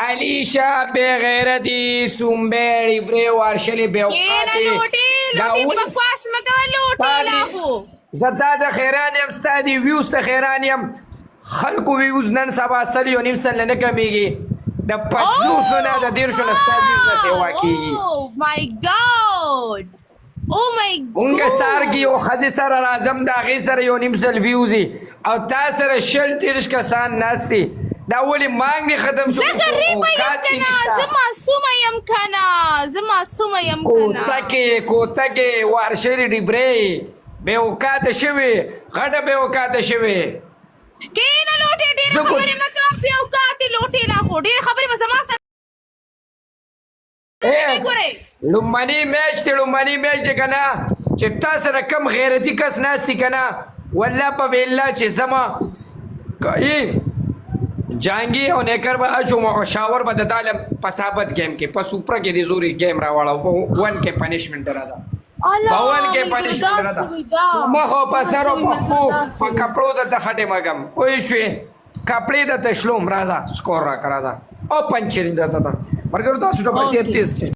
علیشا بے غیرتی سومبېړي پرې وارشلې بے کېنه اوقاتې لوټې دا لوټې ولې بکواس مه کوه لوټې لا خو زه تا ته خیران یم، ستا دې ویوز ته خیران یم. خلکو ویوز نن سبا سل یو نیم سل نه کمیږي، د پنځوسو نه د دېرشو نه ستا ویوز نه سیوا کیږي. او مای ګاډ، او مای مونږ سار کې ګاډ. یو ښځې سره راځم، د هغې سره یو نیم سل ویوز وي او تا سره 20 30 کسان ناست دي. دا ولې مانګ دې ختم زه شو؟ غریبه یم اوقات دې کنه، نشته. زه معصومه یم کنه، زه معصومه یم کنه. کوتکې کوتکې وارشلې ډبرې بې اوقاته شوې، غټه بې اوقاته شوې. کېنه لوټې، ډېرې زه خبرې مه کوه، بې اوقاتې لوټې لا خو ډېرې خبرې به زما سره نه ګورئ. لومبني میچ دی، لومبني میچ دی که نه چې تا سره کم غیرتي کس ناست دی که نه، والله په بالله چې زما ای جانګي او نیکر به اچوم او شاور به د دالم په ثابت ګیم کې په سوپر کې د زوري ګیم راوړم، په ون کې پنشمنټ راځه، الله په ون کې ملګرو پنشمنټ دا راځه. څه وي دا مخ او په دا سر څه او وي په ملګرو پښو دا په څه وي؟ کپړو د خټې مګم پوه شوې، کپړې د تشلوم راځه، سکور راکړه راځه او پنچري ده ته مرګرو تاسو ته په اوکې تیز کې.